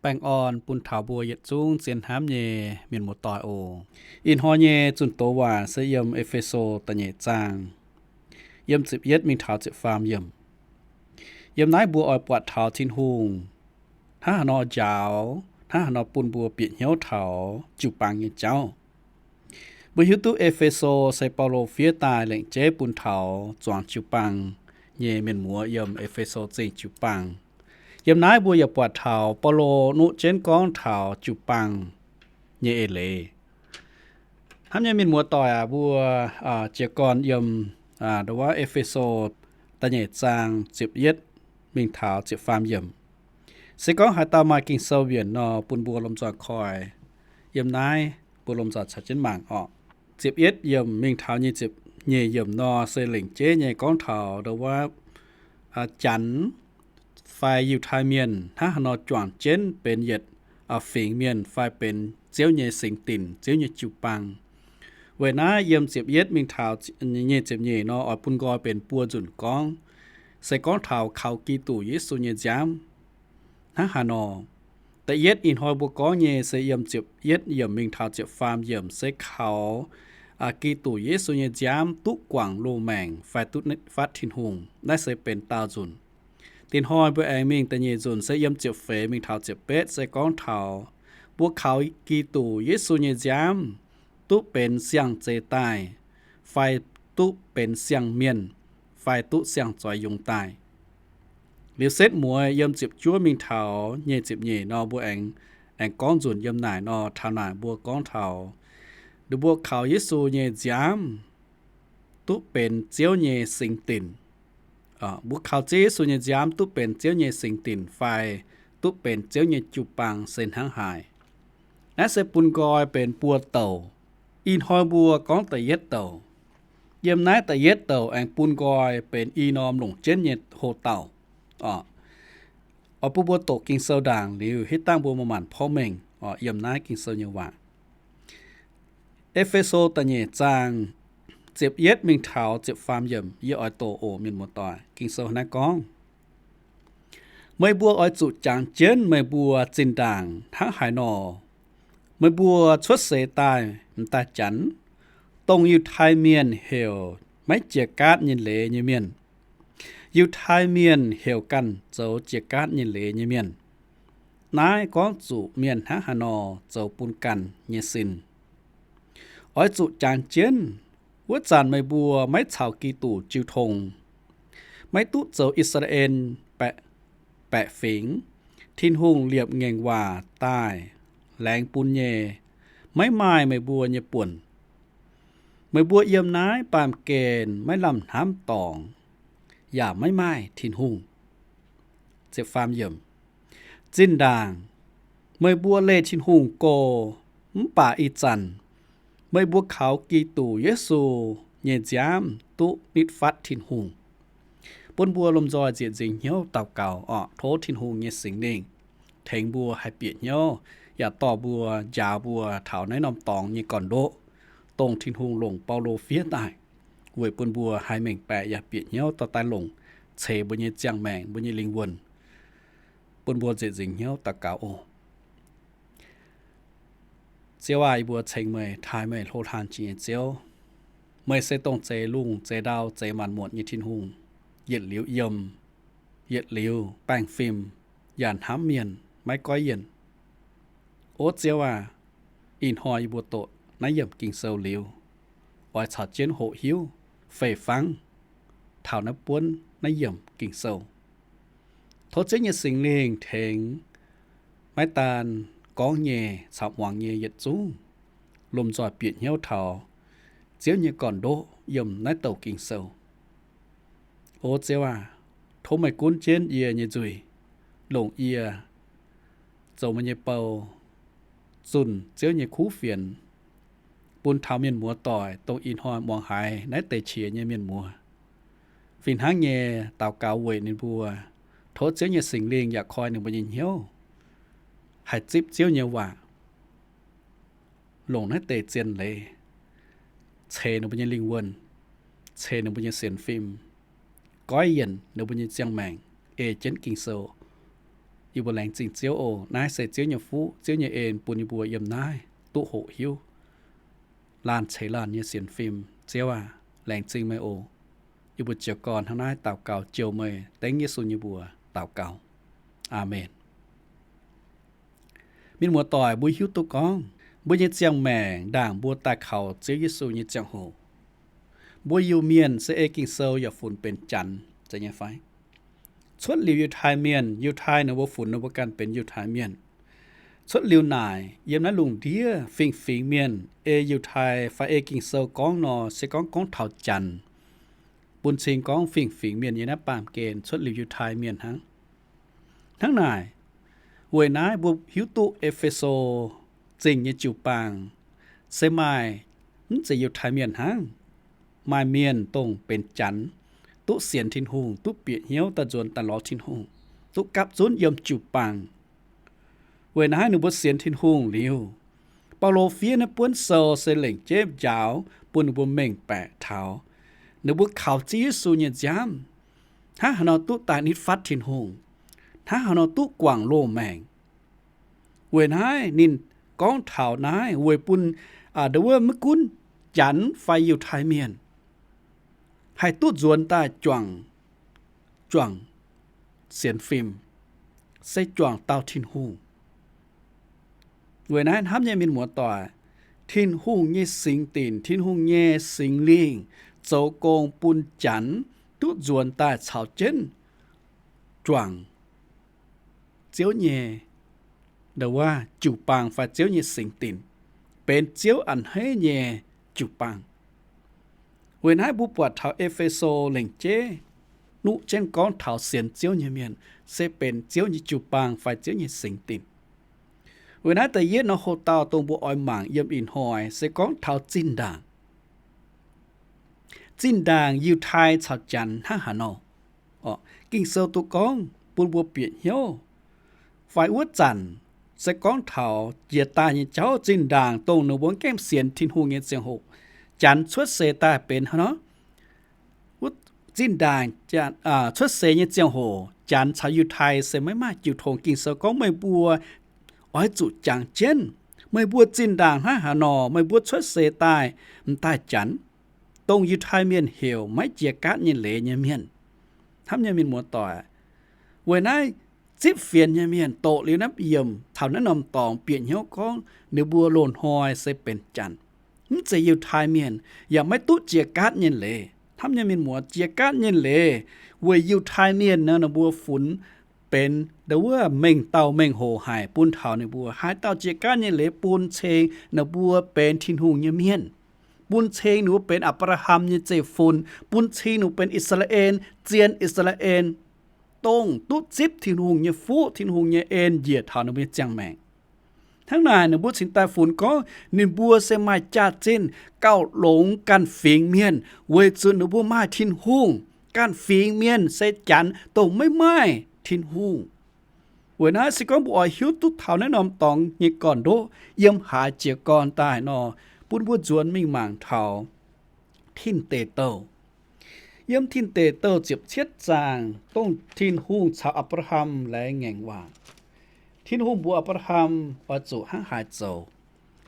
Baengh orn bun taux mbuo yietc zungv zien hnamv nyei mienh muoz-doic oc. Ih hnoi nyei zunh doz waac se yiem E^fe^so da'nyeic zaang, yiem ziepc yietv mingh taux ziepc faam yiemc. Yiem naaiv mbuo oix buatc taux Tin-Hungh hnangv haaix nor njaaux, hnangv haaix nor bun mbuo bieqc hnyouv taux jiu-baang nyei jauv. Mbuo hiuv duqv E^fe^so se Baulo fiev daaih lengc jeiv bun taux zuangx jiu-baang nyei mienh muoz yiem E^fe^so Zingh jiu-baang. Yiem naaiv mbuo yaac buatc taux Baulo nuqv jienv gorngv taux jiu-baang nyei eix leiz. Hnamv nyei mienh muoz-doic aac, mbuo jiez gorn yiem ndo wuov E^fe^so da'nyeic zaang ziepc yietv mingh taux ziepc faam yiemc. Se gorngv haaix dauh maaih Ging-Sou mbienc nor, bun mbuo lomh nzoih koi. Yiem naaiv mbuo lomh nzoih caux jienv mangc oc. Ziepc yietv yiemc mingh taux nyei ziepc nyeic yiemc nor se lengc jeiv nyei gorngv taux ndo wuov Janx fai Yiutai Mienh hnangv haaix nor juangc jienv benx yietc fingx mienh fai benx Ziouv nyei singx dinc, Ziouv nyei jiu-baang. Weic naaiv yiem ziepc yietv mingh taux nyei ziepc nyeic nor oix bun nqoi benx buo nzunc gorngv, se gorngv taux kaux Giduc Yesu nyei nziaamv hnangv haaix nor. Da'yietv ih hnoi mbuo gorngv nyei se yiem ziepc yietv yiemc mingh taux ziepc faam yiemc se kaux Giduc Yesu nyei nziaamv duqv guangc loz-maengc fai duqv nitv fatv Tin-Hungh. Naaiv se benx daauh nzunc. Dinh hnoi mbuo aengx mingh da'nyeic nzunc se yiem ziepc feix mingh taux ziepc betv se gorngv taux mbuo kaux Giduc Yesu nyei nziaamv duqv benx siang-zeix daaih, fai duqv benx siang-mienh, fai duqv siang-zoix yungz daaih. Liuz setv mueiz yiem ziepc juov mingh taux nyei ziepc nyeic nor mbuo aengx, aengx gorngv nzunc yiem naaic nor, taux naaic mbuo gorngv taux ninh mbuo kaux Yesu nyei nziaamv duqv benx Ziouv nyei singx dinc. Mbuo kaux Ziouv Yesu nyei nziaamv duqv benx Ziouv nyei singx dinc fai duqv benx Ziouv nyei jiu-baang se hnangv haaix. Naaiv se bun nqoi benx buo douc. Ih hnoi mbuo gorngv da'yietv douc. Yiem naaiv da'yietv douc aengx bun nqoi benx i norm longc jienv nyei hoc-dauh. Oix bun mbuo doqc Ging-Sou ndaangc liuz, hitv dangh mbuo maaih maanc porv mengh yiem naaiv Ging-Sou nyei waac. E^fe^so da'nyeic zaang ziepc yietv mingh taux ziepc faam yiemc yie oix doqc oc, mienh muoz-doic. Ging-Sou naaiv gorngv, meih mbuo oix zuqc jangx jienv meih mbuo zinh ndaangc hnangv haaix nor. Meih mbuo cuotv seix daaih m'daaih Janx, dongh Yiutai Mienh heuc maiv jiex gaatv nyei leiz nyei mienh. Yiutai Mienh heuc ganh zoux jiex gaatv nyei leiz nyei mienh. Naaiv gorngv zuqc mienh hnangv haaix nor zoux bun ganh nyei sin. Oix zuqc jangx jienv, wuov zanc meih mbuo maiv caux Giduc jiu tong, maiv duqv zoux I^saa^laa^en baeqc fingx. Tin-Hungh liepc ngaengc waac daaih laengz bun nyei, maiv maaih meih mbuo nyei buonc. Meih mbuo yiem naaiv baamh gen maiv lamh hnamv dorngc, yaac maiv maaih Tin-Hungh. Zinh ndaangc meih mbuo leih Tin-Hungh go, mv baac ih zanc meih mbuo kaux Giduc Yesu nyei nziaamv duqv nitv fatv Tin-Hungh. Bun mbuo lomh nzoih nzieqc nzingc hnyouv daux gaux oc. Tov Tin-Hungh nyei Singx Lingh tengx mbuo haih bieqc hnyouv, yaac dorh mbuo, njaaux mbuo taux naaiv norm dorngx nyei gorn-ndoqv, dongh Tin-Hungh longc Baulo fiev daaih, weic bun mbuo haih mengh baeqc yaac bieqc hnyouv dorh daaih longc ceix mbuo nyei ziangh maengc, mbuo nyei lingh wuonh. Bun mbuo nzieqc nzingc hnyouv daux gaux oc. Ziouv aac, yie mbuo ceng meih, taaih meih hlo hlan jiex nyei Ziouv. Meih se dongh zeix lungh, zeix ndau, zeix maanc muotc nyei Tin-Hungh, yietc liuz yiem, yietc liuz baengh fim, yaac hnamv mienh, maiv goiv yienh. O Ziouv aac, ih hnoi yie mbuo doqc naaiv yiemc Ging-Sou liuz, oix caux jienv hoqc hiuv, fei-fangv taux naaiv buonv naaiv yiemc Ging-Sou. Tov Ziouv nyei Singx Lingh tengx maiv daan gorngv nyei caux muangx nyei yietc zungv lomh nzoih bieqc hnyouv taux Ziouv nyei gorn-ndoqv yiem naaiv douc Ging-Sou. O Ziouv aac, tov meih gunv jienv yie nyei nzuih, longc yie zoux meih nyei bou, zunh Ziouv nyei kuv fienx bun taux mienh muoz-doic, dongh ih hnoi muangx haiz naaiv deix qiex nyei mienh muoz. Fih hnangv nyei daux gaux weic ninh mbuo, tov Ziouv nyei Singx Lingh yaac koi ninh mbuo nyei hnyouv haih zipv Ziouv nyei waac, longc naaiv deix zien leiz ceix ninh mbuo nyei lingh wuonh, ceix ninh mbuo nyei sienx fim, goiv yienc ninh mbuo nyei ziangh maengc, ei jienv Ging-Sou Yie mbuo laengz zingh Ziouv oc. Naaiv se Ziouv nyei fuqv, Ziouv nyei en bun yie mbuo yiem naaiv duqv hoqc hiuv laanh ceix laanh nyei sienx fim. Ziouv aac, laengz zingh meih oc. Yie mbuo jiez gorn hnangv naaiv daux gaux jouh meih, dengv Yesu nyei mbuox daux gaux. Aamen. Mienh muoz-doic, mbuo hiuv duqv gorngv mbuo nyei ziangh maengc ndaangc mbuo daaih kaux Ziouv Yesu nyei ziangh hoc, mbuo Iu-Mienh se ei Ging-Sou yaac funx benx Janx, zeiz nyei fai? Cuotv liuz Yiutai Mienh, Yiutai ninh mbuo funx ninh mbuo ganh benx Yiutai Mienh. Cuotv liuz naaic, yiem naaiv lungh ndiev fingx-fingx mienh ei Yiutai fai ei Ging-Sou gorngv nor, se gorngv gorngv taux Janx, bun cing gorngv fingx-fingx mienh nyei naaiv baamh gen cuotv liuz Yiutai Mienh hnangv. Hnangv naaic, weic naaiv mbuo hiuv duqv E^fe^so Zingh nyei jiu-baang se maaih mv zeiz Yiutai Mienh hnangv, maaih mienh dongh benx Janx, duqv sienx Tin-Hungh, duqv bieqc hnyouv daaih nzuonx daaih lorz Tin-Hungh, duqv gapv zunv yiem jiu-baang. Weic naaiv ninh mbuo sienx Tin-Hungh liuz, Baulo fiev naaiv buonv sou se lengc jeiv njaaux bun ninh mbuo mengh baeqc taux ninh mbuo kaux Ziouv Yesu nyei nziaamv hnangv haaix nor duqv daaih nitv fatv Tin-Hungh, hnangv haaix nor duqv guangc loz-maengc. Weic naaiv ninh gorngv taux naaiv weic bun ndo wuov maiv gunv Janx fai Yiutai Mienh haih duqv nzuonx daaih juangc, juangc sienx fim, se juangc dauh Tin-Hungh. Weic naaiv hnamv nyei mienh muoz-doic, Tin-Hungh nyei singx dinc, Tin-Hungh nyei Singx Lingh zoux gong bun Janx duqv nzuonx daaih caux jienv juangc Ziouv nyei ndo wuov jiu-baang fai Ziouv nyei singx dinc, benx Ziouv a'hneiv nyei jiu-baang. Weic naaiv mbuo buatc taux E^fe^so lengc jeiv nuqv jienv gorngv taux sienx Ziouv nyei mienh se benx Ziouv nyei jiu-baang fai Ziouv nyei singx dinc. Weic naaiv da'yietv norm hoc-dauh dongh mbuo oix mangc yiem ih hnoi se gorngv taux zinh ndaangc. Zinh ndaangc Yiutai caux Janx hnangv haaix nor? Ging-Sou duqv gorngv bun mbuo bieqc hnyouv. Fai wuov zanc se gorngv taux jiex daaih nyei jauv, zinh ndaangc dongh ninh mbuo gaengh sienx Tin-Hungh nyei ziangh hoc, Janx cuotv seix daaih benx hnangv nor. Zinh ndaangc cuotv seix nyei ziangh hoc, Janx caux Yiutai se maiv maaih jiu tong. Ging-Sou gorngv, meih mbuo oix zuqc jangx jienv meih mbuo zinh ndaangc hnangv haaix nor meih mbuo cuotv seix daaih m'daaih Janx, dongh Yiutai Mienh heuc maiv jiex gaatv nyei leiz nyei mienh. Hnamv nyei mienh muoz-doic, weic naaiv zipv fienx nyei mienh doqc liuz naaiv yiemc taux naaiv norm dorngx bieqc hnyouv gorngv ninh mbuo loz-hnoi se benx Janx, mv zeiz Yiutai Mienh, yaac maiv duqv jiex gaatv nyei leiz. Hnamv nyei mienh muoz, jiex gaatv nyei leiz weic Yiutai Mienh nor ninh mbuo funx benx ndo wuov mengh dauh mengh hoc haic bun taux ninh mbuo. Haaix dauh jiex gaatv nyei leiz bun cing ninh mbuo benx Tin-Hungh nyei mienh, bun cing ninh mbuo benx Apc^laa^ham nyei zeiv-fun, bun cing ninh mbuo benx I^saa^laa^en, zien I^saa^laa^en, dongh duqv zipv Tin-Hungh nyei fuqv, Tin-Hungh nyei en njiec taux ninh mbuo nyei ziangh maengc. Hnangv naaic ninh mbuo cingx daaih funx gorngv ninh mbuo se maaih jaax-zinh gauh longx ganh fingx mienh, weic zuqc ninh mbuo maaih Tin-Hungh. Ganh fingx mienh se Janx dongh maiv maaih Tin-Hungh. Weic naaiv se gorngv mbuo oix hiuv duqv taux naaiv norm dorngx nyei gorn-ndoqv yiem haaix jiez gorn daaih nor, bun mbuo nzuonx mingh mangc taux Tin Deic Douh. Yiem Tin Deic Douh ziepc cietv zaang dongh Tin-Hungh caux Apc^laa^ham laengz ngaengc waac. Tin-Hungh mbuox Apc^laa^ham oix zuqc hnangv haaix zoux.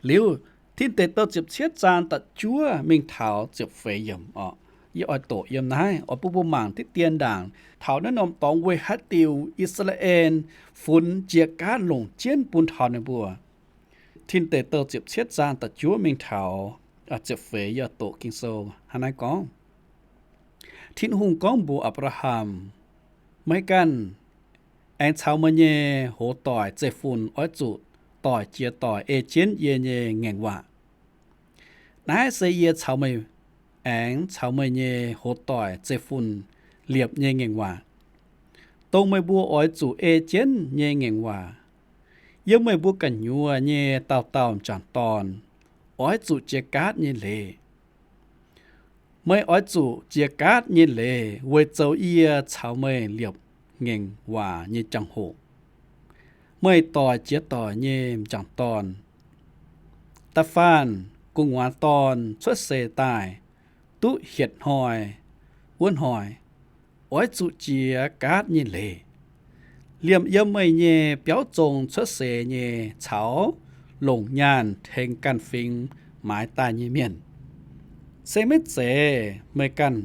Liuz, Tin Deic Douh ziepc cietv zaang da'juov mingh taux ziepc feix yiemc oc. Yie oix doqc yiem naaiv oix bun mbuo mangc diqv dien ndaangc taux naaiv norm dorngx weic haaix diuc I^saa^laa^en funx jiex gaatv longc jienv bun taux ninh mbuo. Tin Deic Douh ziepc cietv zaang da'juov mingh taux ziepc feix yie doqc Ging-Sou hnangv naaiv gorngv, Tin-Hungh gorngv mbuox Apc^laa^ham, Meih ganh aengx caux meih nyei hoz doic zeiv-fun oix zuqc doic jiex doic ei jienv yie nyei ngaengc waac. Naaiv se yie caux meih aengx caux meih nyei hoz doic zeiv-fun liepc nyei ngaengc waac, dongh meih mbuo oix zuqc ei jienv nyei ngaengc waac. Yiem meih mbuo gu'nyuoz nyei dauh dauh m'jangc dorn oix zuqc jiex gaatv nyei leiz. Meih oix zuqc jiex gaatv nyei leiz weic zoux yie caux meih liepc ngaengc waac nyei jangx-hoc. Meih doic jiex doic nyei m'jangc dorn, da'faanh gu'nguaaz dorn cuotv seix daaih duqv hietc hnoi wuov hnoi, oix zuqc jiex gaatv nyei leiz. Liemh yiem meih nyei biauv zong cuotv seix nyei caux longc nyaanh tengx ganh fingx maaiz daaih nyei mienh, se maiv zeiz meih ganh,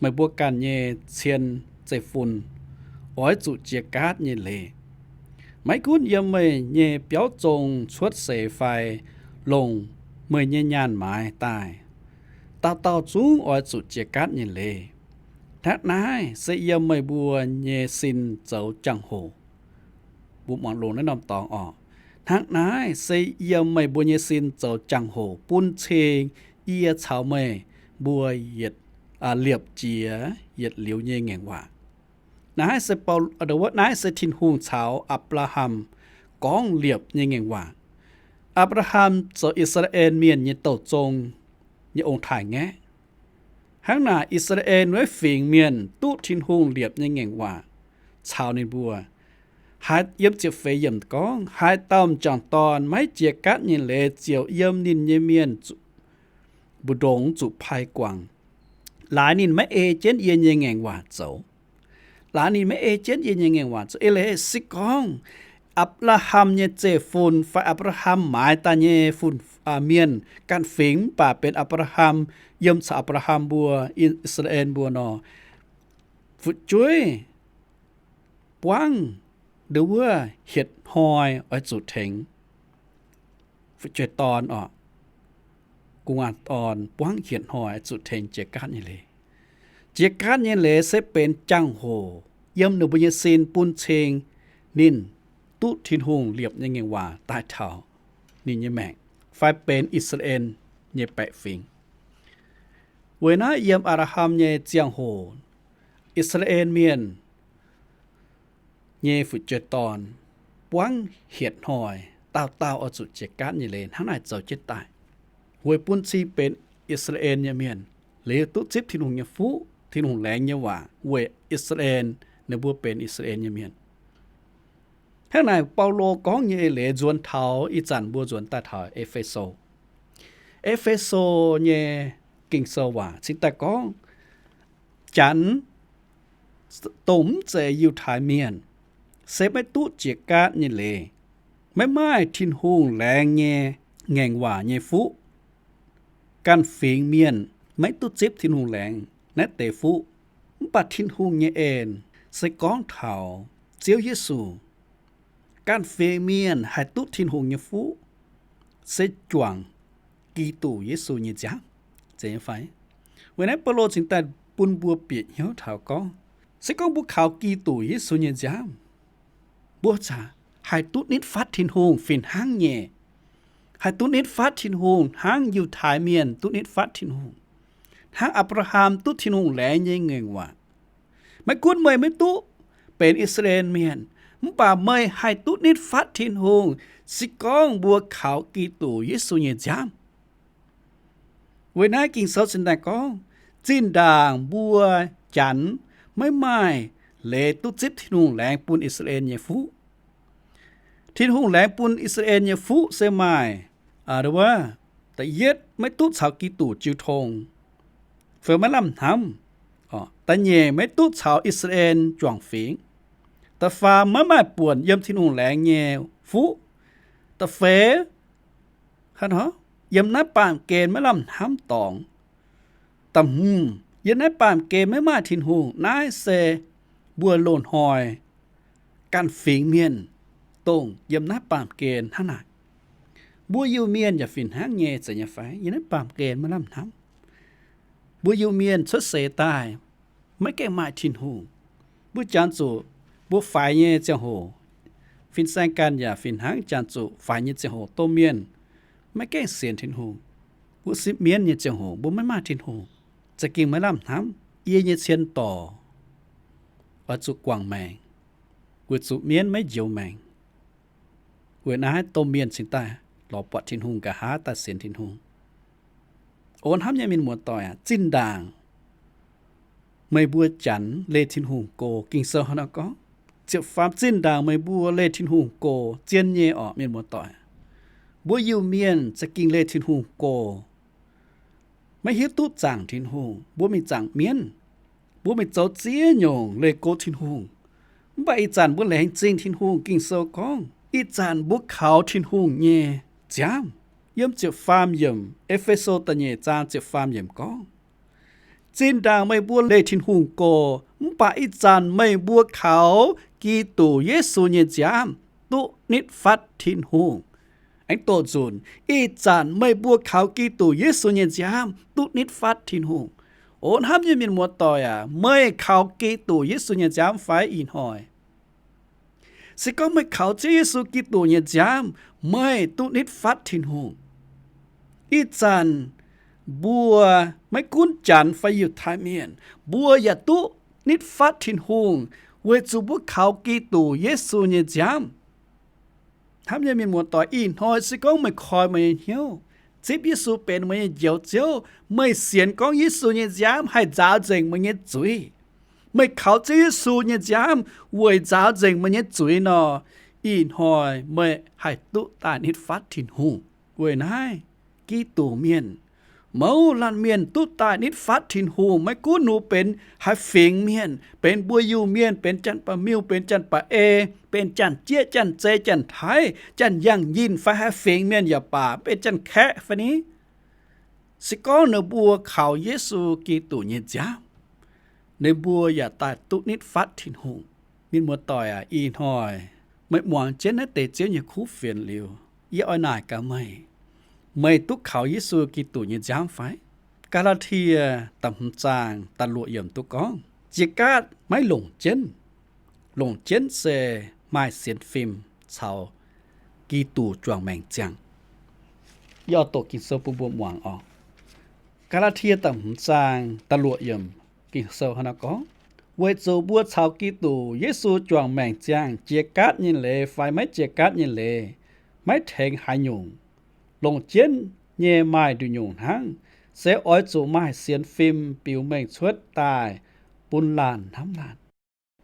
meih mbuo ganh nyei cien zeiv-fun oix zuqc jiex gaatv nyei leiz. Maiv gunv yiem meih nyei biauv zong cuotv seix fai longc meih nyei nyaanh maaiz daaih, dauh dauh zungv oix zuqc jiex gaatv nyei leiz. Hnangv naaiv se yiem meih mbuo nyei sin zoux jangx-hoc. Mbuo muangx longx naaiv norm dorngx oc. Hnangv naaiv se yiem meih mbuo nyei sin zoux jangx-hoc bun cing yie caux meih mbuo yietc, liepc jiez yietc liuz nyei ngaengc waac. Naaiv se Bau, naaiv se Tin-Hungh caux Apc^laa^ham gorngv liepc nyei ngaengc waac. Apc^laa^ham zoux I^saa^laa^en Mienh nyei douh zong nyei ong-taaix-ngaeqv. Hnangv naaic, I^saa^laa^en wuov fingx mienh duqv Tin-Hungh liepc nyei ngaengc waac caux ninh mbuo, haaix, yiem ziepc feix yiemc gorngv, Haaix dauh m'jangc dorn maiv jiex gaatv nyei leiz ziouc yiem ninh nyei mienh mbu'ndongx zuqc pai guangc. Laaix ninh maiv ei jienv yie nyei ngaengc waac zoux. Laaix ninh maiv ei jienv yie nyei ngaengc waac zoux. Eix leiz se gorngv Apc^laa^ham nyei zeiv-fun fai Apc^laa^ham maaiz daaih nyei fun, mienh ganh fingx mv baac benx Apc^laa^ham, yiem caux Apc^laa^ham mbuo, I^saa^laa^en mbuo nor, fu'jueiv buangv nduov wuov hietc hnoi oix zuqc tengx fu'jueiv dorn oc. Gu'nguaaz dorn buangv hietc hnoi oix zuqc tengx jiex gaatv nyei leiz. Jiex gaatv nyei leiz se benx jangx-hoc yiem ninh mbuo nyei sin bun cing ninh duqv Tin-Hungh liepc nyei ngaengc waac daaih taux ninh nyei maengc fai benx I^saa^laa^en nyei baeqc fingx. Weic naaiv yiem Apc^laa^ham nyei ziangh hoc, I^saa^laa^en Mienh nyei fu'jueiv dorn buangv hietc hnoi dauh dauh oix zuqc jiex gaatv nyei leiz hnangv naaic zoux jienv daaih, weic bun cing benx I^saa^laa^en nyei mienh liuz duqv zipv Tin-Hungh nyei fuqv, Tin-Hungh laengz nyei waac weic I^saa^laa^en, ninh mbuo benx I^saa^laa^en nyei mienh. Hnangv naaic Baulo gorngv nyei eix leiz nzuonx taux ih zanc mbuo nzuonx daaih taux E^fe^so. E^fe^so nyei Ging-Sou waac cingx daaih gorngv, Janx, dongh mv zeiz Yiutai Mienh, se maiv duqv jiex gaatv nyei leiz, maiv maaih Tin-Hungh laengz nyei ngaengc waac nyei fuqv. Ganh fingx mienh maiv duqv zipv Tin-Hungh laengz naaiv deix fuqv. Mv baac Tin-Hungh nyei en se gorngv taux Ziouv Yesu. Ganh fingx mienh haih duqv Tin-Hungh nyei fuqv se juangc Giduc Yesu nyei nziaamv. Weic naaiv Baulo cingx daaih bun mbuo bieqc hnyouv taux gorngv, se gorngv mbuo kaux Giduc Yesu nyei nziaamv, mbuo haih duqv nitv fatv Tin-Hungh fih hnangv nyei, haih duqv nitv fatv Tin-Hungh hnangv Yiutai Mienh duqv nitv fatv Tin-Hungh, hnangv Apc^laa^ham duqv Tin-Hungh laengz nyei ngaengc waac. Maiv gunv meih maiv duqv benx I^saa^laa^en Mienh, mv baac meih haih duqv nitv fatv Tin-Hungh se gorngv mbuo kaux Giduc Yesu nyei nziaamv. Weic naaiv Ging-Sou cingx daaih gorngv, zinh ndaangc mbuo Janx maiv maaih leiz duqv zipv Tin-Hungh laengz bun I^saa^laa^en nyei fuqv. Tin-Hungh laengz bun I^saa^laa^en nyei fuqv se maaih, da'yietv maiv duqv caux Giduc jiu tong, fai maiv lamh hnamv. Da'nyeic maiv duqv caux I^saa^laa^en juangc fingx. Da'faam maiv maaih buonc yiem Tin-Hungh laengz nyei fuqv. Da'feix yiem naaiv baamh gen maiv lamh hnamv dorngx. Da'hmz yiem naaiv baamh gen maiv maaih Tin-Hungh. Naaiv se mbuo loz-hnoi ganh fingx mienh dongh yiem naaiv baamh gen hnangv naaic. Mbuo Iu-Mienh yaac fih hnangv nyei, zeiz nyei fai? Yiem naaiv baamh gen maiv lamh hnamv. Mbuo Iu-Mienh cuotv seix daaih maiv gaengh maaih Tin-Hungh. Mbuo jangx zuqc mbuo faix nyei ziangh hoc, fin-saeng ganh yaac fih hnangv jangx zuqc faix nyei ziangh hoc domh mienh maiv gaengh sienx Tin-Hungh. Mbuo sipv mienv nyei ziangh hoc mbuo maiv maaih Tin-Hungh, za'gengh maiv lamh hnamv. Yie nyei cien dorc oix zuqc guangc maengc weic zuqc mienv maiv njoux maengc. Weic naaiv domh mienh cingx daaih lorz buatc Tin-Hungh, nqa'haav daaih sienx Tin-Hungh. O hnamv nyei mienh muoz-doic aac, zinh ndaangc meih mbuo Janx leih Tin-Hungh go, Ging-Sou hnangv naaiv gorngv, ziepc faam, zinh ndaangc meih mbuo leih Tin-Hungh go, zien nyei orqc mienh muoz-doic. Mbuo Iu-Mienh za'gengh leih Tin-Hungh go, maiv hiuv duqv zaangc Tin-Hungh. Mbuo mingh zaangc mienv, mbuo mingh zoux ziex nyungc leih go Tin-Hungh. Mv baac ih zanc mbuo laengz zingh Tin-Hungh. Ging-Sou gorngv ih zanc mbuo kaux Tin-Hungh nyei nziaamv. Yiem ziepc faam yiemc, E^fe^so da'nyeic zaang ziepc faam yiemc gorngv, Zinh ndaangc meih mbuo leih Tin-Hungh go, mv baac ih zanc meih mbuo kaux Giduc Yesu nyei nziaamv duqv nitv fatv Tin-Hungh. Aengx doqc nzunc, ih zanc meih mbuo kaux Giduc Yesu nyei nziaamv duqv nitv fatv Tin-Hungh. O hnamv nyei mienh muoz-doic aac, meih kaux Giduc Yesu nyei nziaamv fai ih hnoi? Se gorngv meih kaux Ziouv Yesu Giduc nyei nziaamv, meih duqv nitv fatv Tin-Hungh. Ih zanc mbuo maiv gunv Janx fai Yiutai Mienh, mbuo yaac duqv nitv fatv Tin-Hungh weic zuqc mbuo kaux Giduc Yesu nyei nziaamv. Hnamv nyei mienh muoz-doic, ih hnoi se gorngv meih koi meih nyei hnyouv, zipv Yesu benx meih nyei Njoux Ziouv, meih sienx gorngv Yesu nyei nziaamv haih nzaaux nzengc meih nyei zuiz, meih kaux Ziouv Yesu nyei nziaamv weic nzaaux nzengc meih nyei zuiz nor, ih hnoi meih haih duqv daaih nitv fatv Tin-Hungh. Weic naaiv, Giduc mienh, mouz laanh mienh duqv daaih nitv fatv Tin-Hungh, maiv gunv ninh benx haaix fingx mienh, benx mbuo Iu-Mienh, benx Janx-Baeqc Miuh, benx Janx-Baeqc Ei, benx Janx-Jieqv, Janx-Zei, Janx-Taiv, Janx-Yangh Yinh fai haaix fingx mienh yaac baac, benx Janx-Kaeqv fai ni, se gorngv ninh mbuo kaux Yesu Giduc nyei nziaamv, ninh mbuo yaac daaih duqv nitv fatv Tin-Hungh. Mienh muoz-doic aac, ih hnoi meih muangx jienv naaiv deix Ziouv nyei kuv fienx liuz, yie oix naaic gaax meih, meih duqv kaux Yesu Giduc nyei nziaamv fai? Gaa^laa^tie da'hmz zaang da'luoqc yiemc duqv gorngv, jiex gaatv maiv longc jienv. Longc jienv se maaih sienx fim caux Giduc juangc maengc ziangh. Yie oix doqc Ging-Sou bun mbuo muangx oc. Gaa^laa^tie da'hmz zaang da'luoqc yiemc, Ging-Sou hnangv naaiv gorngv, weic zuqc mbuo caux Giduc Yesu juangc maengc ziangh, jiex gaatv nyei leiz fai maiv jiex gaatv nyei leiz, maiv tengx haaix nyungc. Longc jienv nyei maaih nduqc nyungc hnangv, se oix zuqc maaih sienx fim biux mengh cuotv daaih bun laanh hnamv laanh.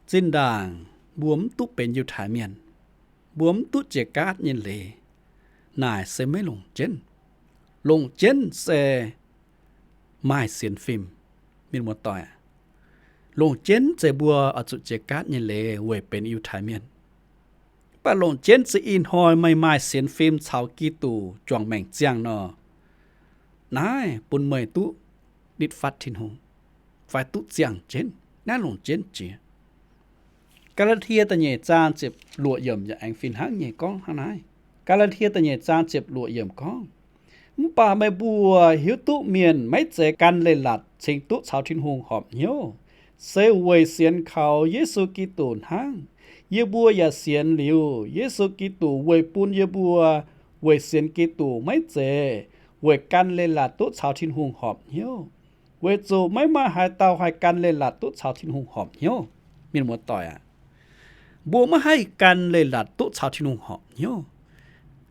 Zinh ndaangc mbuo mv duqv benx Yiutai Mienh, mbuo mv duqv jiex gaatv nyei leiz, naaic se maiv longc jienv. Longc jienv se maaih sienx fim. Mienh muoz-doic, longc jienv se mbuo oix zuqc jiex gaatv nyei leiz weic benx Yiutai Mienh. Mv baac longc jienv se ih hnoi meih maaih sienx fim caux Giduc juangc maengc ziangh nor, naaiv bun meih duqv nitv fatv Tin-Hungh fai duqv ziangh jienv. Naaiv longc jienv jiex. Gaa^laa^tie da'nyeic zaang ziepc luoqc yiemc yaac aengx fih hnangv nyei gorngv hnangv naaiv. Gaa^laa^tie da'nyeic zaang ziepc luoqc yiemc gorngv, mv baac meih mbuo hiuv duqv mienh maiv zeiz gan leiz-latc cingx duqv caux Tin-Hungh horpc hnyouv, se weic sienx kaux Yesu Giduc hnangv. Yie mbuo yaac sienx liuz Yesu Giduc weic bun yie mbuo weic sienx Giduc maiv zeiz weic gan leiz-latc duqv caux Tin-Hungh horpc hnyouv, weic zuqc maiv maaih haaix dauh haih gan leiz-latc duqv caux Tin-Hungh horpc hnyouv. Mienh muoz-doic aac, mbuo maiv haih gan leiz-latc duqv caux Tin-Hungh horpc hnyouv.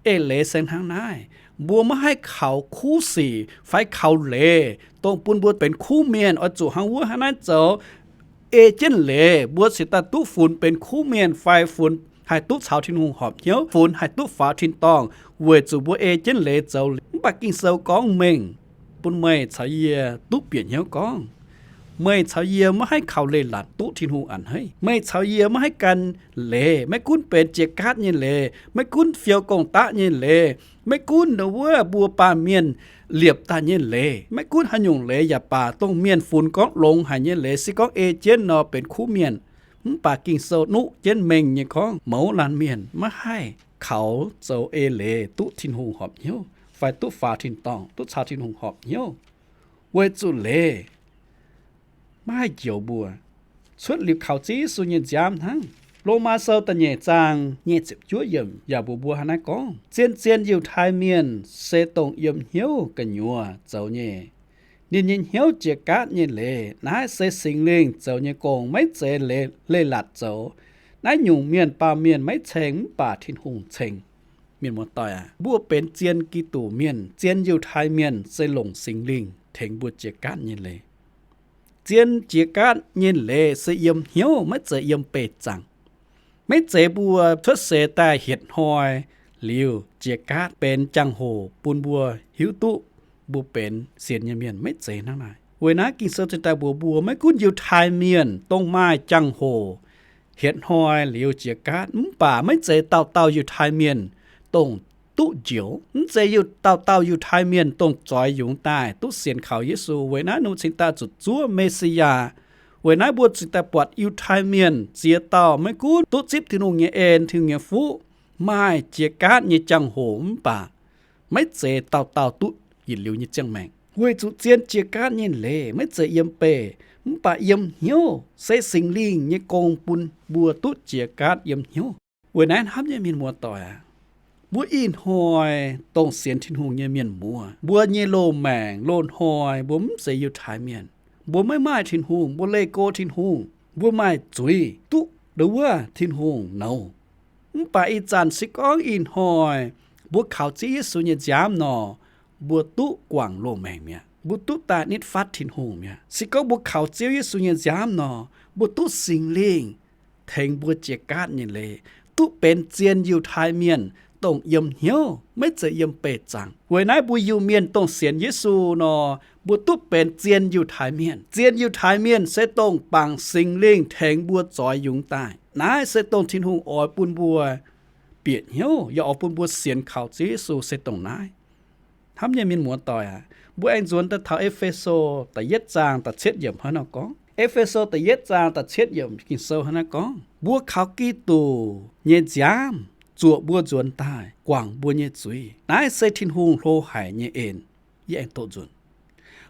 Eix leiz se hnangv naaiv, mbuo maiv haih kaux kuv sic fai kaux leiz dongh bun mbuo benx kuv mienh oix zuqc hnangv wuov hnangv naaiv zoux. Ei jienv leiz mbuo cingx daaih duqv funx benx kuv mienh fai funx haih duqv caux Tin-Hungh horpc hnyouv, funx haih duqv faaux tin-dorngh, weic zuqc mbuo ei jienv leiz zoux. Mv baac Ging-Sou gorngv mengh bun meih caux yie duqv bieqc hnyouv gorngv, meih caux yie maiv haih kaux leiz-latc duqv Tin-Hungh a'hneiv. Meih caux yie maiv haih gan leiz, maiv gunv benx jiex gaatv nyei leiz, maiv gunv fiou gong-daqv nyei leiz, maiv gunv wuov mbuo baamh mienh liepc daaih nyei leiz, maiv gunv haaix nyungc leiz yaac baac, dongh mienh funx gorngv longx haic nyei leiz, se gorngv ei jienv nor benx kuv mienh. Mv baac Ging-Sou nuqv jienv mengh nyei gorngv, mouz laanh mienh maiv haih kaux zoux eix leiz duqv Tin-Hungh horpc hnyouv fai duqv faaux tin-dorngh, duqv caux Tin-Hungh horpc hnyouv, weic zuqc leiz maiv haih njoux mbuo. Cuotv liuz kaux Ziouv Yesu nyei nziaamv hnangv. Lomaa Sou da'nyeic zaang nyei ziepc juov yiemc yaac mbuox mbuo hnangv naaiv gorngv, zien-zien Yiutai Mienh se dongh yiem hnyouv gu'nyuoz zoux nyei. Ninh nyei hnyouv jiex gaatv nyei leiz, naaiv se Singx Lingh zoux nyei gong, maiv zeiz leiz-latc zoux. Naaiv nyungc mienh baamh mienh maiv ceng mv baac Tin-Hungh ceng. Mienh muoz-doic aac, mbuo benx zien Giduc Mienh, zien Yiutai Mienh se longc Singx Lingh tengx mbuo jiex gaatv nyei leiz. Zien jiex gaatv nyei leiz se yiem hnyouv, maiv zeiz yiem beih zaangc. Maiv zeiz mbuo cuotv seix daaih hietc hnoi liuz jiex gaatv benx jangx-hoc bun mbuo hiuv duqv mbuo benx sienx nyei mienh, maiv zeiz hnangv naaiv. Weic naaiv Ging-Sou cingx daaih mbuox mbuo, maiv gunv Yiutai Mienh dongh maaih jangx-hoc hietc hnoi liuz jiex gaatv. Mv baac maiv zeiz dauh dauh Yiutai Mienh dongh duqv njoux. Mv zeiz dauh dauh Yiutai Mienh dongh zoix yungz daaih duqv sienx kaux Yesu. Weic naaiv mbuo cingx daaih zuqc zuov Me^si^yaa. Weic naaiv mbuo cingx daaih buatc Yiutai Mienh ziex dauh maiv gunv duqv zipv Tin-Hungh nyei en, Tin-Hungh nyei fuqv, maaih jiex gaatv nyei jangx-hoc, mv baac maiv zeiz dauh dauh duqv yietc liuz nyei ziangh maengc. Weic zuqc zien jiex gaatv nyei leiz maiv zeiz yiem beih, mv baac yiem hnyouv, se Singx Lingh nyei gong bun mbuo duqv jiex gaatv yiem hnyouv. Weic naaiv hnamv nyei mienh muoz-doic aac, mbuo ih hnoi dongh sienx Tin-Hungh nyei mienh muoz, mbuo nyei loz-maengc loz-hnoi mbuo mv zeiz Yiutai Mienh. Mbuo maiv maaih Tin-Hungh, mbuo leih go Tin-Hungh, mbuo maaih zuiz duqv ndo wuov Tin-Hungh nouz. Mv baac ih zanc se gorngv ih hnoi mbuo kaux Ziouv Yesu nyei nziaamv nor, mbuo duqv guangc loz-maengc mi'aqv. Mbuo duqv daaih nitv fatv Tin-Hungh mi'aqv. Se gorngv mbuo kaux Ziouv Yesu nyei nziaamv nor, mbuo duqv Singx Lingh tengx mbuo jiex gaatv nyei leiz, duqv benx zien Yiutai Mienh dongh yiem hnyouv, maiv zeiz yiem beih zaangc. Weic naaiv mbuo Iu-Mienh dongh sienx Yesu nor, mbuo duqv benx zien Yiutai Mienh. Zien Yiutai Mienh se dongh bangc Singx Lingh tengx mbuo zoix yungz daaih. Naaiv se dongh Tin-Hungh oix bun mbuo bieqc hnyouv, yaac oix bun mbuo sienx kaux Ziouv Yesu se dongh naaiv. Hnamv nyei mienh muoz-doic aac, mbuo aengx nzuonx daaih taux E^fe^so da'yietv zaang da'cietv yiemc hnangv naaiv gorngv. E^fe^so da'yietv zaang da'cietv yiemc Ging-Sou hnangv naaiv gorngv, mbuo kaux Giduc nyei nziaamv zuoqc mbuo nzuonx daaih guangc mbuo nyei zuiz. Naaiv se Tin-Hungh hlo haic nyei en. Yie aengx doqc nzunc.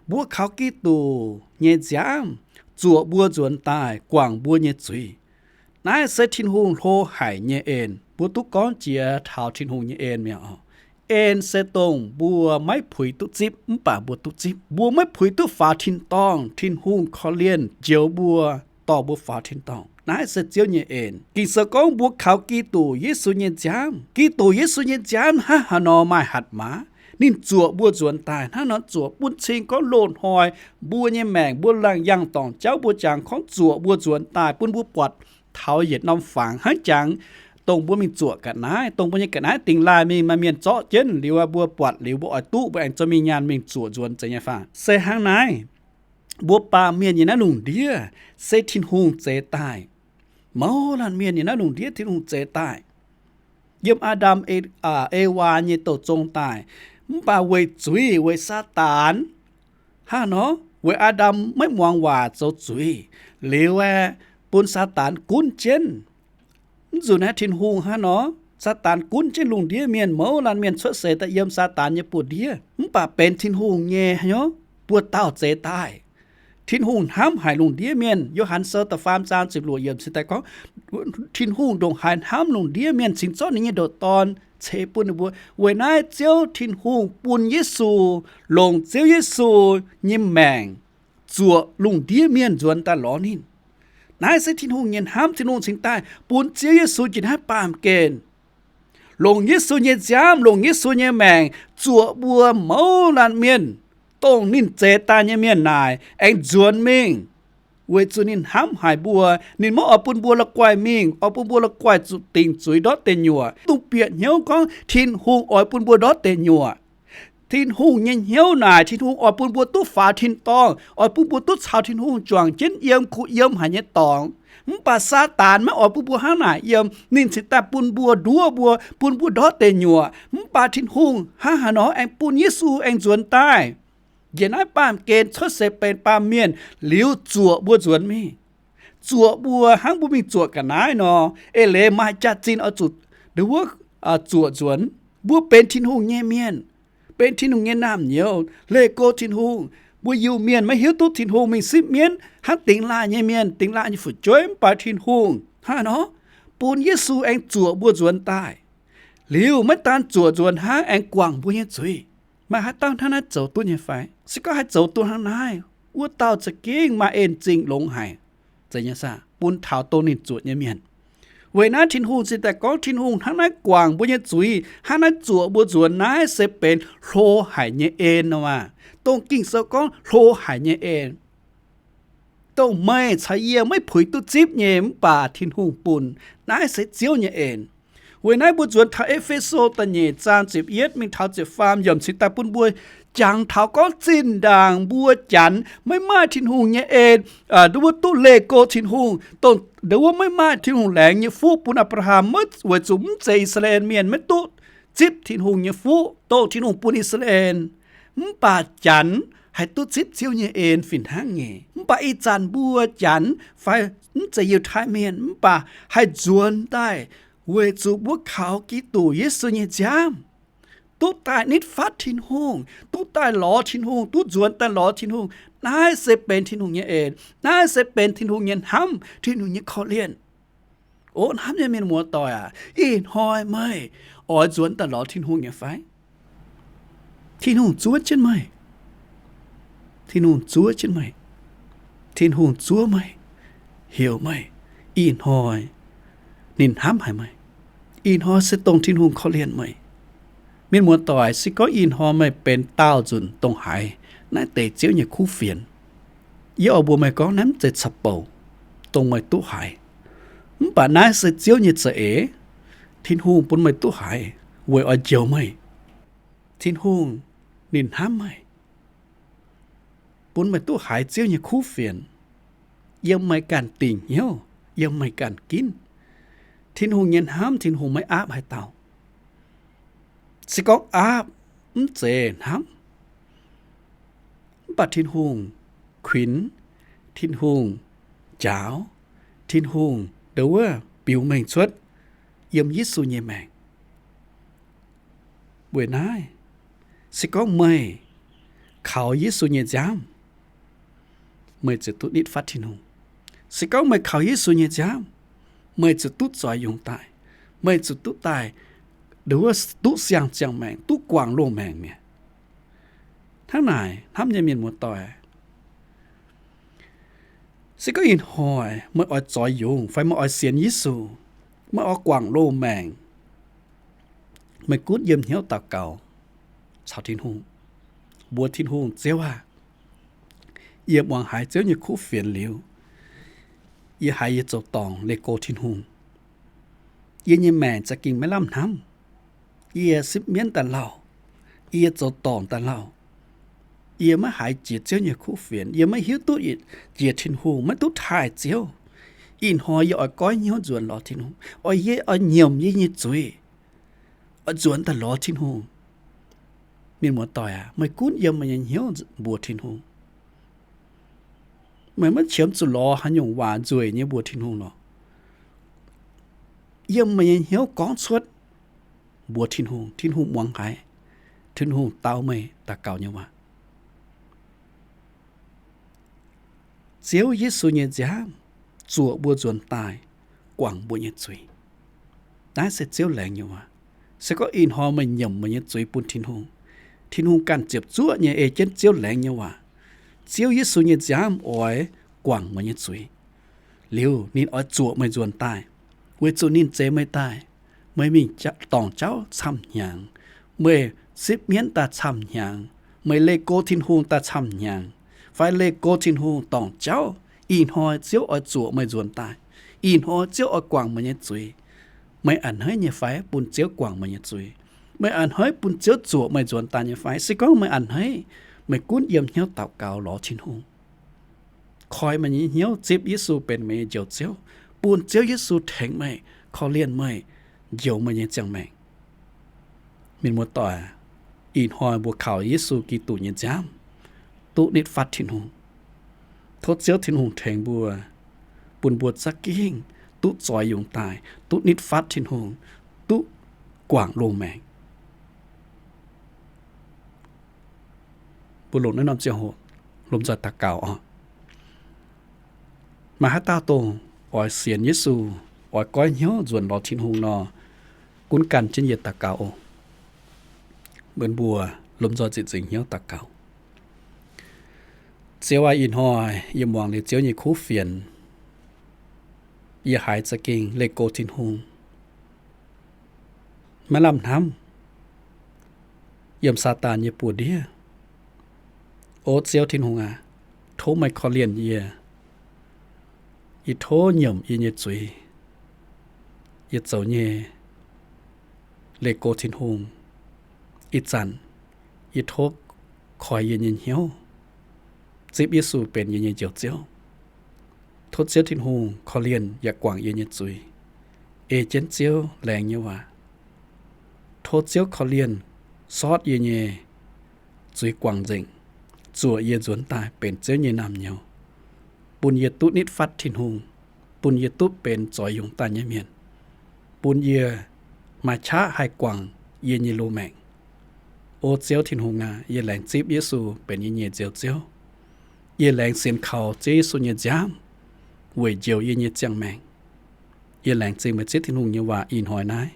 Mbuo kaux Giduc nyei nziaamv zuoqc mbuo nzuonx daaih guangc mbuo nyei zuiz. Naaiv se Tin-Hungh hlo haic nyei en. Mbuo duqv gorngv jiex taux Tin-Hungh nyei en mi'aqv oc. En se dongh mbuo maiv puix duqv zipv mv baac mbuo duqv zipv. Mbuo maiv puix duqv faaux tin-dorngh, Tin-Hungh korv-lienh njoux mbuo, dorh mbuo faaux tin-dorngh. Naaiv se Ziouv nyei en. Ging-Sou gorngv mbuo kaux Giduc Yesu nyei nziaamv. Giduc Yesu nyei nziaamv hnangv haaix nor maaih hatc maaz, ninh zuoqc mbuo nzuonx daaih hnangv nor, zuoqc bun cing gorngv loz-hnoi mbuo nyei maengc, mbuo laangh yangh dorngc jauv, mbuo jangx gorngv zuoqc mbuo nzuonx daaih bun mbuo buatc taux yietc norm fangx hnangv jangx dongh mbuo mingh zuoqc ga'naaiv, dongh mbuo nyei ga'naaiv dingx laaih mingh maaih mienh zorqv jienv liuz, mbuo buatc liuz mbuo oix duqv, mbuo aengx zorqv mingh nyaanh mingh zuoqc nzuonx zeiz nyei fai? Se hnangv naaiv, mbuo baamh mienh nyei naaiv lungh ndiev se Tin-Hungh zeix daaih. Mouz laanh mienh nyei naaiv lungh ndiev Tin-Hungh zeix daaih. Yiem Aa^ndam, Ewaa nyei douh zong daaih, mv baac weic zuiz, weic Saadaan, hnangv nor, weic Aa^ndam maiv muangx waac zoux zuiz liuz aeqv, bun Saadaan gunv jienv. Mv nzunc naaiv Tin-Hungh hnangv nor, Saadaan gunv jienv lungh ndiev mienh, mouz laanh mienh cuotv seix daaih yiem Saadaan nyei buoz-ndiev, mv baac benx Tin-Hungh nyei hnyouv buoz-dauh zeix daaih. Tin-Hungh hnamv haic lungh ndiev mienh. Yo^han Sou da'faam zaang ziepc luoqc yiemc se daaih gorngv, Tin-Hungh ndongc haaix hnamv lungh ndiev mienh cingx zorqv ninh nyei ndoqc Dorn ceix bun ninh mbuo. Weic naaiv Ziouv Tin-Hungh bun Yesu, longc Ziouv Yesu nyei maengc zuoqc lungh ndiev mienh nzuonx daaih lorz ninh. Naaiv se Tin-Hungh nyei hnamv. Tin-Hungh cingx daaih bun Ziouv Yesu jiex naaiv baamh gen, longc Yesu nyei nziaamv, longc Yesu nyei maengc zuoqc mbuo mouz laanh mienh, dongh ninh zeix daaih nyei mienh naaic, aengx nzuonx mingh. Weic zuqc ninh hnamv haic mbuo, ninh maiv oix bun mbuo la'guaih mingh, oix bun mbuo la'guaih zuqc dingc zuiz ndortv deic nyuoqc. Dongh bieqc hnyouv gorngv Tin-Hungh oix bun mbuo ndortv deic nyuoqc. Tin-Hungh nyei hnyouv naaic, Tin-Hungh oix bun mbuo duqv faaux tin-dorngh, oix bun mbuo duqv caux Tin-Hungh juangc jienv yiem kuh yiem haic nyei dorngx. Mv baac Saadaan maiv oix bun mbuo hnangv naaic yiem. Ninh cingx daaih bun mbuo nduov mbuo, bun mbuo ndortv deic nyuoqc. Mv baac Tin-Hungh hnangv haaix nor aengx bun Yesu aengx nzuonx daaih, njiec naaiv baamh gen cuotv seix benx baamh mienh liuz zuoqc mbuo nzuonx mingh. Zuoqc mbuo hnangv mbuo mingh zuoqc ga'naaiv nor, eix leiz maaih jaax-zinh oix zuqc ndo wuov zuoqc nzuonx. Mbuo benx Tin-Hungh nyei mienh, benx Tin-Hungh nyei naamh nyouz, leih go Tin-Hungh. Mbuo Iu-Mienh maiv hiuv duqv Tin-Hungh mingh sipv mienv hnangv dingx laaih nyei mienh, dingx laaih nyei fu'jueiv, mv baac Tin-Hungh hnangv haaix nor bun Yesu aengx zuoqc mbuo nzuonx daaih. Liuz maiv daan zuoqc nzuonx hnangv, aengx guangc mbuo nyei zuiz. Maaih haaix dauh hnangv naaiv zoux duqv nyei fai? Se gorngv haih zoux duqv hnangv naaiv, wuov dauh za'gengh maaih en zingh longx haic. Zeiz nyei saah? Bun taux dongh ninh zuoqc nyei mienh. Weic naaiv Tin-Hungh cingx daaih gorngv Tin-Hungh hnangv naaiv guangc mbuo nyei zuiz, hnangv naaiv zuoqc mbuo nzuonx, naaiv se benx hlo haic nyei en nor maah. Dongh Ging-Sou gorngv hlo haic nyei en, dongh meih caux yie maiv puix duqv zipv nyei, mv baac Tin-Hungh bun. Naaiv se Ziouv nyei en. Weic naaiv mbuo nzuonx taux E^fe^so da'nyeic zaang ziepc yietv mingh taux ziepc faam yiemc cingx daaih bun mbuo jangx taux gorngv zinh ndaangc mbuo Janx maiv maaih Tin-Hungh nyei en, nduov wuov duqv leih go Tin-Hungh, dongh nduov wuov maiv maaih Tin-Hungh laengz nyei fuqv bun Apc^laa^ham, maiv weic zuqc mv zeiz I^saa^laa^en Mienh maiv duqv zipv Tin-Hungh nyei fuqv, dongh Tin-Hungh bun I^saa^laa^en. Mv baac Janx haih duqv zipv Ziouv nyei en fih hnangv nyei. Mv baac ih zanc mbuo Janx fai mv zeiz Yiutai Mienh mv baac haih nzuonx daaih weic zuqc mbuo kaux Giduc Yesu nyei nziaamv, duqv daaih nitv fatv Tin-Hungh, duqv daaih lorz Tin-Hungh, duqv nzuonx daaih lorz Tin-Hungh. Naaiv se benx Tin-Hungh nyei en. Naaiv se benx Tin-Hungh nyei hnamv, Tin-Hungh nyei korv-lienh. O hnamv nyei mienh muoz-doic aac, ih hnoi meih oix nzuonx daaih lorz Tin-Hungh nyei fai? Tin-Hungh zuov jienv meih. Tin-Hungh zuov jienv meih. Tin-Hungh zuov meih, heuc meih. Ih hnoi ninh hnamv haic meih. Ih hnoi se dongh Tin-Hungh korv-lienh meih. Mienh muoz-doic, se gorngv ih hnoi meih benx daauh nzunc dongh haaix, naaiv deix Ziouv nyei kuv fienx, yie oix mbuox meih gorngv naaiv mv zeiz caux bouc dongh meih duqv haiz. Mv baac naaiv se Ziouv nyei za'eix. Tin-Hungh bun meih duqv haiz weic oix njoux meih. Tin-Hungh ninh hnamv meih, bun meih duqv haiz Ziouv nyei kuv fienx, yiem meih ganh dingc hnyouv, yiem meih ganh ginv. Tin-Hungh nyei hnamv Tin-Hungh maiv aapv haaix dauh. Se gorngv aapv, mv zeiz hnamv. Mv baac Tin-Hungh kuinx, Tin-Hungh njaaux, Tin-Hungh nduov wuov biux mengh cuotv yiem Yesu nyei maengc. Weic naaiv, se gorngv meih kaux Yesu nyei nziaamv, meih ziouc duqv nitv fatv Tin-Hungh. Se gorngv meih kaux Yesu nyei nziaamv, meih ziouc duqv zoix yungz daaih. Meih ziouc duqv daaih nduov wuov duqv siang-ziangh maengc, duqv guangc loz-maengc mi'aqv. Hnangv naaic, hnamv nyei mienh muoz-doic, se gorngv ih hnoi meih oix zoix yungz fai meih oix sienx Yesu, meih oix guangc loz-maengc, meih gunv yiem hnyouv daux gaux caux Tin-Hungh, mbuox Tin-Hungh, Ziouv aah! Yie muangx haiz Ziouv nyei kuv fienx liuz, yie haiz yie zoux dorngc leih go Tin-Hungh. Yie nyei maengc za'gengh maiv lamh hnamv. Yie sipv mienv daaih lauh. Yie zoux dorngc daaih lauh. Yie maiv haiz jiex Ziouv nyei kuv fienx. Yie maiv hiuv duqv jiex Tin-Hungh, maiv duqv taaih Ziouv. Ih hnoi yie oix goiv hnyouv nzuonx lorz Tin-Hungh, oix yie oix nyiemc yie nyei zuiz, oix nzuonx daaih lorz Tin-Hungh. Mienh muoz-doic aac, meih gunv yiem meih nyei hnyouv mbuox Tin-Hungh. Meih maiv qiemx zuqc lorz haaix nyungc waac nzueic nyei mbuox Tin-Hungh lorqc. Yiem meih nyei hnyouv gorngv cuotv mbuox Tin-Hungh, Tin-Hungh muangx haiz, Tin-Hungh dau meih daux gaux nyei waac. Ziouv Yesu nyei nziaamv zuoqc mbuo nzuonx daaih guangc mbuo nyei zuiz. Naaiv se Ziouv laengz nyei waac. Se gorngv ih hnoi meih nyiemc meih nyei zuiz bun Tin-Hungh, Tin-Hungh ganh ziepc zuoqv nyei ei jienv Ziouv laengz nyei waac. Ziouv Yesu nyei nziaamv oix guangc meih nyei zuiz. Liuz ninh oix zuoqc meih nzuonx daaih, weic zuqc ninh zeix meih daaih. Meih mingh dorngc jauv camv hnyangx, meih sipv mienv daaih camv hnyangx, meih leih go Tin-Hungh daaih camv hnyangx, fai leih go Tin-Hungh dorngc jauv, ih hnoi Ziouv oix zuoqc meih nzuonx daaih. Ih hnoi Ziouv oix guangc meih nyei zuiz. Meih a'hneiv nyei fai bun Ziouv guangc meih nyei zuiz? Meih a'hneiv bun Ziouv zuoqc meih nzuonx daaih nyei fai? Se gorngv meih a'hneiv, meih gunv yiem hnyouv daux gaux lorz Tin-Hungh, koi meih nyei hnyouv zipv Yesu benx meih nyei Njoux Ziouv, bun Ziouv Yesu tengx meih, korv-lienh meih, njoux meih nyei ziangh maengc. Mienh muoz-doic, ih hnoi mbuo kaux Yesu Giduc nyei nziaamv duqv nitv fatv Tin-Hungh. Tov Ziouv Tin-Hungh tengx mbuo, bun mbuo za'gengh duqv zoix yungz daaih, duqv nitv fatv Tin-Hungh, duqv guangc loz-maengc. Mbuo longc naaiv norm ziangh hoc lomh nzoih daux gaux oc. Maaih haaix dauh dongh oix sienx Yesu, oix goiv hnyouv nzuonx lorz Tin-Hungh nor, gunv ganh jienv yie daux gaux oc. Mbuo lomh nzoih ziepc nzengc hnyouv daux gaux. Ziouv aac, ih hnoi yie muangx liuz Ziouv nyei kuv fienx, yie haiz za'gengh leih go Tin-Hungh, maiv lamh hnamv, yiem Saadaan nyei buoz-ndiev. O Ziouv Tin-Hungh aac, tov meih korv-lienh yie. Yie tov nyiemc yie nyei zuiz, yie zoux nyei leih go Tin-Hungh. Ih zanc yie tov koi yie nyei hnyouv zipv Yesu benx yie nyei Njoux Ziouv. Tov Ziouv Tin-Hungh korv-lienh yaac guangc yie nyei zuiz, ei jienv Ziouv laengz nyei waac. Tov Ziouv korv-lienh sortv yie nyei zuiz guangc nzengc, zuoqc yie nzuonx daaih benx Ziouv nyei naamh nyouz, bun yie duqv nitv fatv Tin-Hungh, bun yie duqv benx zoix yungz daaih nyei mienh, bun yie maaih qaqv haih guangc yie nyei loz-maengc. O Ziouv Tin-Hungh aac, yie laengz zipv Yesu benx yie nyei Njoux Ziouv. Yie laengz sienx kaux Ziouv Yesu nyei nziaamv weic njoux yie nyei ziangh maengc. Yie laengz zingh meih Ziouv Tin-Hungh nyei waac ih hnoi naaiv.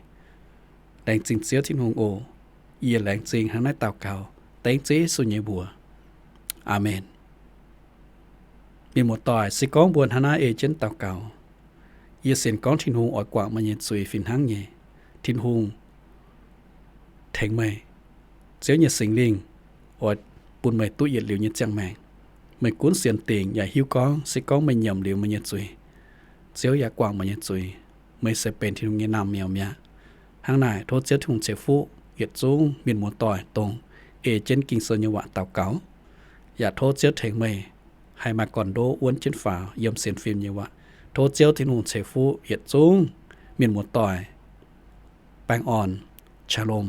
Laengz zingh Ziouv Tin-Hungh oc. Yie laengz zingh hnangv naaiv daux gaux dengv Ziouv Yesu nyei mbuox. Aamen. Mienh muoz-doic, se gorngv mbuo hnangv naaiv ei jienv daux gaux, yie sienx gorngv Tin-Hungh oix guangc meih nyei zuiz fih hnangv nyei. Tin-Hungh tengx meih. Ziouv nyei Singx Lingh oix bun meih duqv yietc liuz nyei ziangh maengc. Meih gunv sienx dingc yaac hiuv gorngv se gorngv meih nyiemc liuz meih nyei zuiz, Ziouv yaac guangc meih nyei zuiz, meih se benx Tin-Hungh nyei naamh nyouz mi'aqv. Hnangv naaic, tov Ziouv Tin-Hungh ceix fuqv yietc zungv mienh muoz-doic, dongh ei jienv Ging-Sou nyei waac daux gaux, yaac tov Ziouv tengx meih haih maaih gorn-ndoqv wuonv jienv faaux yiem sienx fim nyei waac. Tov Ziouv Tin-Hungh ceix fuqv yietc zungv mienh muoz-doic. Baengh orn. Shalom.